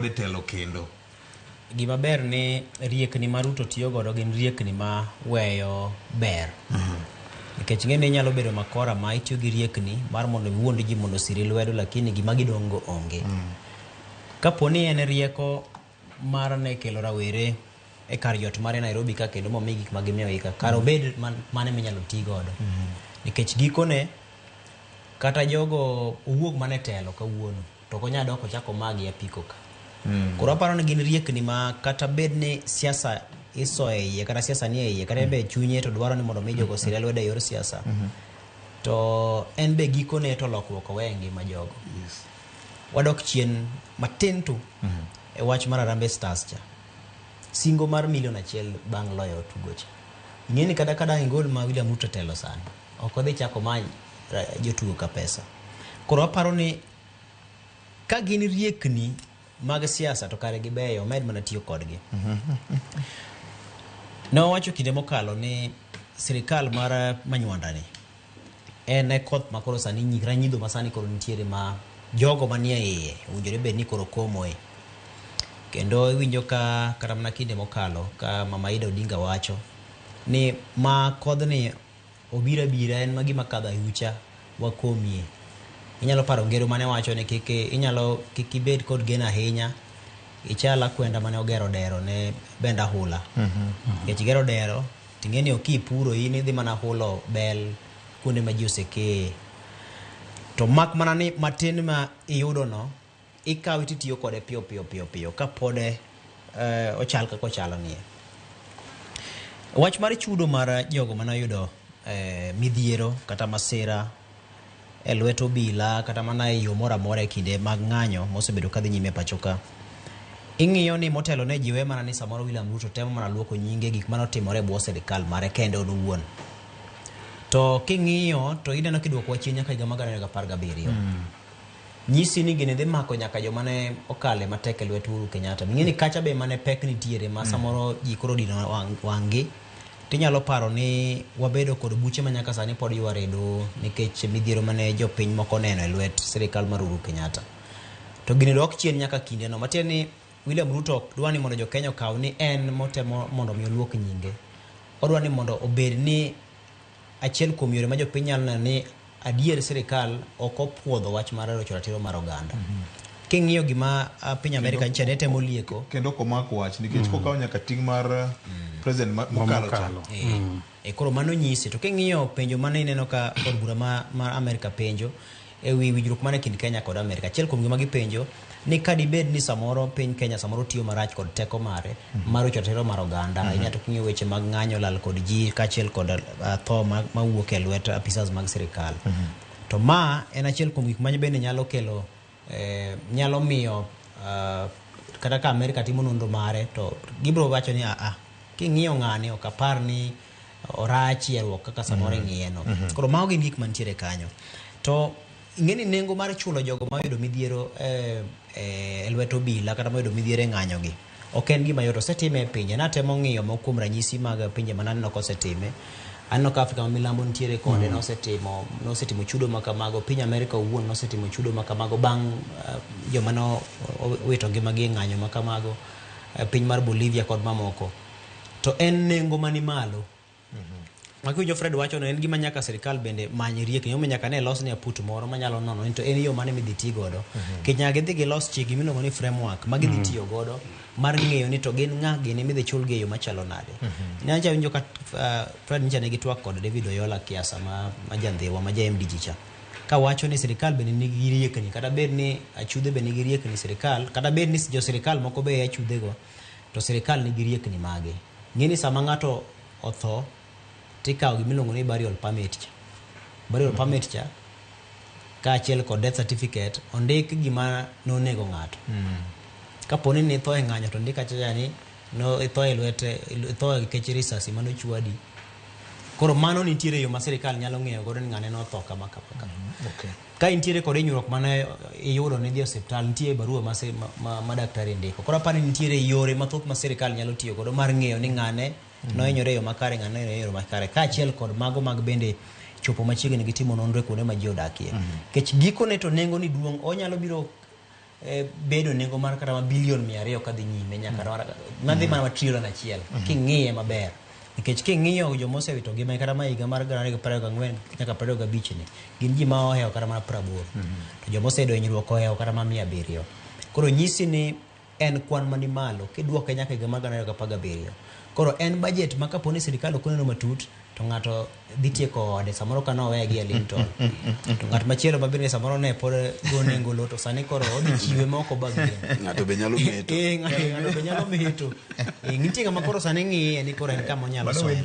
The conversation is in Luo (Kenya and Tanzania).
e telo kendo. Gima ber ni riekni ma Ruto tiyo godo gin riekni ma weyo ber. Nikech ing'e ni inyalo bedo makora ma itiyo gi riekni mar mondo iwuond ji mondo osiri lwedo lakini gima gidong' go onge. Kapo ni en rieko mar ne kelo rawere e kar jot mare Nairobi ka kendo momi gik ma gimiyogi ka, kar obed mane minyalo ti godo. Nikech gikone kata jogo owuog mana e telo kawuono to ok onyal dok ochak omagi apiko ka. Koro aparo ni gin riekni ma kata bed ni siasa isoyo e iye kata siasa nie iye kata en be e chunye to dwaro ni mondo mi jogo osire lwedo e yor siasa. To en be gikone to lokruok owe e ngima jogo. Wadok chien matin tu e wach mar Harambee Stars cha. Singo mar milion achiel bang' loyo tugo cha. Ing'e ni kata ka dang' igol ma William Ruto telo sani, ok odhi chako many jotugo ka pesa. Koro aparo ni ka gin riekni mag siasa to kare gibeyo, omed mana tiyo kodgi. Ne wawacho kinde mokalo ni sirikal mar Manywanda ni en e koth ma koro sani ranyidho ma sani koro nitiere ma jogo manie iye owinjore bed ni koro komoe. Kendo iwinjo ka kata mana kinde mokalo ka Mama Ida Odinga wacho ni ma kodhni obiro abira en ma gima kadho ayucha wakomie. Inyalo paro ngero mane wacho ni kik inyalo kik ibed kod geno ahinya ichal akwenda mane ogero dero ne bend ahula. Nikech igero dero ting'e ni ok ipuro in idhi mana hulo bel kuonde ma ji osekeye. To mak mana ni matin ma iyudo no ikawe titiyo kode piyo piyo piyo piyo kapod ochal kaka ochalo nie. Wach mar chudo mar jogo mane oyudo midhiero kata masira e lwet obila kata mana e yo moro amora e kinde mag ng'anyo mosebedo kadhi nyime e pacho ka. Ing'iyo ni motelo ne jiwe mana ni samoro William Ruto temo mana luoko nyinge gik mane otimore e bwo sirikal mare kende en owuon. To king'iyo to ineno kiduoko wach chien nyaka higa mar 2017. Nyisi ni gini dhi mako nyaka joma ne okale matek e lwet Uhuru Kenyatta. Ing'e ni kacha be mane pek nitiere ma samoro ji koro odino wang'gi. Tinyalo paro ni wabedo kod buche ma nyaka sani pod yware e doho nikech midhiero mane jopiny moko oneno e lwet sirikal mar Uhuru Kenyatta. To gini dok chien nyaka kindeno. Matiende ni William Ruto ok dwa ni mondo jo Kenya okaw ni en motemo mondo mi oluok nyinge. Odwa ni mondo obed ni achiel kuom yore ma jopiny nyalo neno ni adier sirikal ok opuodho wach mar rocho ratiro mar oganda. King'iyo gima piny Amerika nyicha ne temo lieko. Kendo ok omak wach nikech kokawo nyaka ting' mar president mokalo cha. Koro mano nyisi. To king'iyo penjo mane ineno ka od bura ma Amerika penjo e wi winjruok mane kind Kenya kod Amerika. Achiel kuom gima gipenjo ni ka dibed ni samoro piny Kenya samoro tiyo marach kod teko mare mar rocho ratiro mar oganda. Ahinya to king'iyo weche mag ng'anyo lal kod ji kaachiel kod tho mawuok e lwet apisas mag sirikal. To ma en achiel kuom gik ma bende nyalo kelo nyalo miyo kata ka Amerika timo nonro mare to gibiro wacho ni aa king'iyo ng'ani ok apar ni orach yieruok kaka samoro ing'iye no. Koro mago gin gik mantiere kanyo. To ing'e ni nengo mar chulo jogo ma oyudo midhiero e lwet obila kata moyudo midhiero e ng'anyo gi ok en gima yot. Osetime e pinje. Natemo ng'iyo moko kuom ranyisi mag pinje ma naneno kosetime. Aneno ka Afrika ma milambo nitiere kode nosetimo chudo ma kamago. Piny Amerika owuon nosetimo chudo ma kamago bang' joma nowito ngimagi e ng'anyo ma kamago. Piny mar Bolivia kod mamoko. To en nengo mani malo. Ma kiwinjo Fred wacho no en gima nyaka sirikal bende many riekni omiyo nyaka ne los ne aput moro manyalo nono ni to en yo mane midhi ti godo. Nikech nyaka gidhi gilos chik gimiluongo ni framework ma gidhi tiyo godo mar ng'eyo ni to gin ng'a gini midhi chulgi e yo machalo nade. Nyocha awinjo ka Fred nyicha nigi twak kod David Oyola Kiasa ma jandhiwa ma ja MDG cha. Kawacho ni sirikal bende nigi riekni kata bed ni achudhe be nigi riekni sirikal kata bed ni jo sirikal moko be e achudhe go to sirikal nigi riekni mage. Ng'e ni sama ng'ato otho tikawo gimiluongo ni burial permit cha. Burial permit cha kaachiel kod death certificate ondik gima nonego ng'ato. Kapo ni nitho e ng'anyo to ndik achacha ni no itho e lwet itho nikech risasi manochwadi. Koro mano nitiere yo ma sirikal nyalo ng'eyo godo ni ng'ane notho kama kama kama. Ka intiere kod hinyruok mane iyudo nidhi e osiptal nitie barua ma daktari ndiko. Koro aparo ni nitiere yore mathoth ma sirikal nyalo tiyo godo mar ng'eyo ni ng'ane nohinyore e yo makare ng'ane nohinyore e yo makare kaachiel kod mago mag bende chopo machiegni gi timo nonro e kuonde ma ji odakie. Nikech gikone to nengo ni duong' onyalo biro bedo nengo mar kata ma bilion 200 kadhi nyime nyaka madhi mana ma trilion 1 king'iye maber. Nikech king'iyo joma osewito ngima kata ma higa mar 2024 nyaka 25 ni gin ji ma ohewo kata mana 80 to joma oseyudo hinyruok ohewo kata ma 700. Koro nyisi ni en kwan mani malo kiduoke nyaka higa mar 2017. Koro en budget ma kapo ni sirikal ok oneno matut to ng'ato dhi tieko ode samoro ka noweye gi e lintel to ng'at machielo ma bende samoro ne pod go nengo lo to sani koro odhi chiwe ma ok obag yien. Ng'ato be nyalo meto. Ng'ato be nyalo meto. Nitie ng'ama koro sani ng'iye ni koro en kama onyalo Mano soye. win.